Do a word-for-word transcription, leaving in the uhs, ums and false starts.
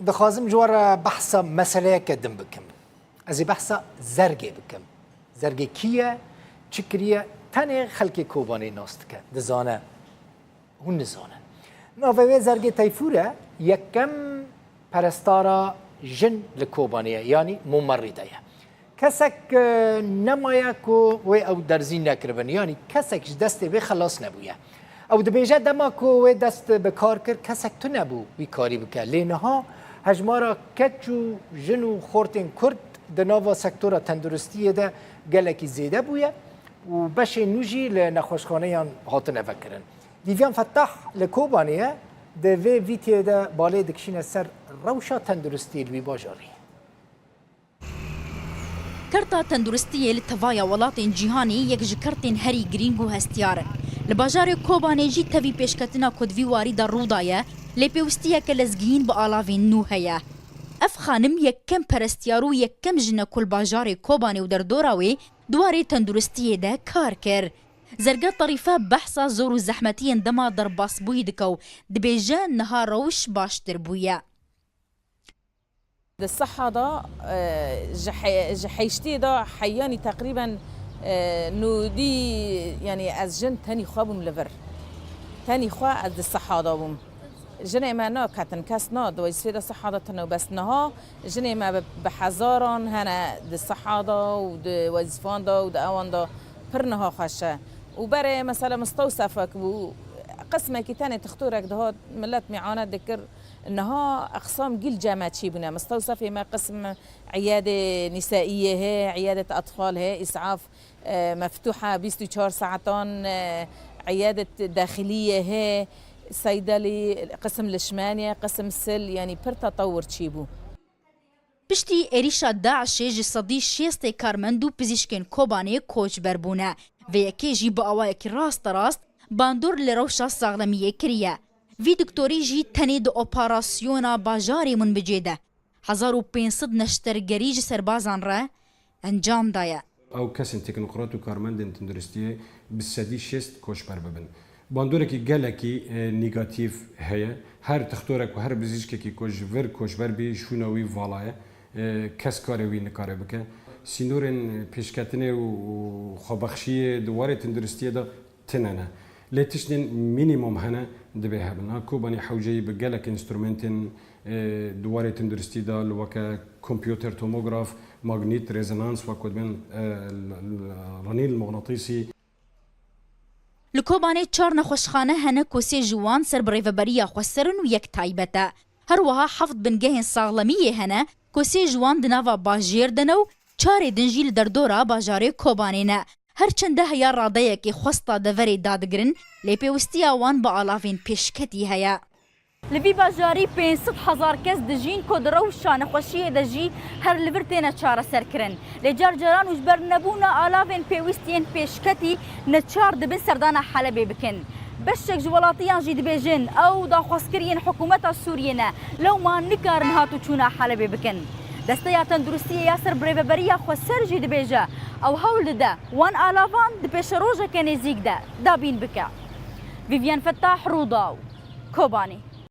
Dixwazim ji we re behsa meseleyeke din bikim. Ez ê behsa Zergê bikim. Zergê kî ye? Çi kiriye? Tenê xelkê Kobanê nas dike, dizane. Hûn nizanin. Navê wê Zergê Teyfûr e, yekem perestara jin li Kobanê ye, yanî Momerrî de ye. Kesek, e, nemaye ku wê ew derzîn nekiribin, yanî kesek ji destê wê xelas nebûye. Ew dibêje dema ku wê dest bi kar kir, kesek tune bû wî karî bike. Lê niha hejmara keç û jin û xortên Kurd di nava sektora tenduristiyê de gelekî zêde bûye û beşên nû jî li nexweşxaneyan hatine vekirin. Vîvyan Fettah li Kobanê ye, di vê vîdyoyê de balê dikişîne ser rewşa tenduristiyê li wî bajarî. Kerta tenduristiyê li tevaya welatên cîhanê yek ji kertên herî girîng û hestiyar in. Li bajarê Kobanê jî tevî pêşketina ku di vî warî de rû daye, lê pêwistiyeke lezgîn bi alavên nû heye. Ev xanim yekem perestiyar û yekem jin e ku li bajarê Kobanê û derdora wê di warê tenduristiyê de kar kir. Zerge Terîfe behsa zor û zehmetiyên dema derbasbûyî dike û dibêje niha rewş baştir bûye. Di siha de, e, ji he-, ji heyştê de heyanî teqrîben, e, nodî, yanî ez jin tenî xwe bûm li vir. Tenî xwe ez di siha de bûm. Jinê me naketin, kes na, di wezîfê de siha de tune û bes niha jinê me bi, bi hezaran hene di siha de û di wezîfan de û di ewan de pir niha xweş e. Û berê mesela mistewsefek bû, qismekî tenê tixtorek dihat, milet mianet dikir, niha eqsam gîl cem e çêbûne. Mistewsefê me qism îyadê nîsaiyê heye, îyadê etfal heye, îsaf, e, meftûh e bîst û çar saetan, e, îyadê dexiliyê heye, seydelî, qism lişmenê, qism sil, yanî pir tetewir çêbû. Piştî êrîşa DAIŞê ji sedî şêstê karmend û pizîşkên Kobanê koçber bûne. Vê yekê jî bi awayekî rasterast bandor li rewşa saxlemiyê kiriye. Vî doktorî jî tenê di operasyona bajarê Munbicê de hezar û pênc sed neştergerî ji serbazan re encam daye. Ew kesên teknokrat û karmendên tenduristiyê bi sedî şêst koçber bibin. Bandorekî gelekî, e, negatîf heye. Her tixtorek û her bizîşkekî ku ji vir koçber bî, şûna wî vala ye. E, kes karê wî nikare bike. Sînorên pêşketinê û, û xwebexşiyê di warê tenduristiyê de tune ne. Lê tiştên mînîmum hene, divê hebin. Ha Kobanî hewceyî bi gelek înstrumentên, e, di warê tenduristî de li weke kompûter tomograf, magnît, rezonans, wek ku dibên, e, l-, l-, renîn mixnatîsî. Li Kobanê çar nexweşxane hene ku sê ji wan ser bi rêveberiya xweser in û yek taybet e. Her wiha heft bingehên saxlemiyê hene ku sê ji wan di nava bajêr de ne û çarê din jî li derdora bajarê Kobanê ne. Her çende heya radeyekê xwesta deverê dadigirin, lê pêwistiya wan bi alavên pêşketî heye. Li vî bajarî pênc sed hezar kes dijîn ku di rewşa nexweşiyê de jî her li vir têne çareserkirin. Lê car caran û ji ber nebûna alavên pêwîst yên pêşketî neçar dibin serdana Helebê bikin. Beşek ji welatiyan jî dibêjin, ew daxwazkiriyên hikûmeta Sûriyê ne, lewma nikarin hatûçûna Helebê bikin. Desteya Tenduristiyê ya ser bi Rêveberiya Xweser jî dibêje, ew hewl dide wan alavan di pêşerojeke nêzîk de dabîn bike. Vîvyen Fettah, Rûdaw, Kobanê.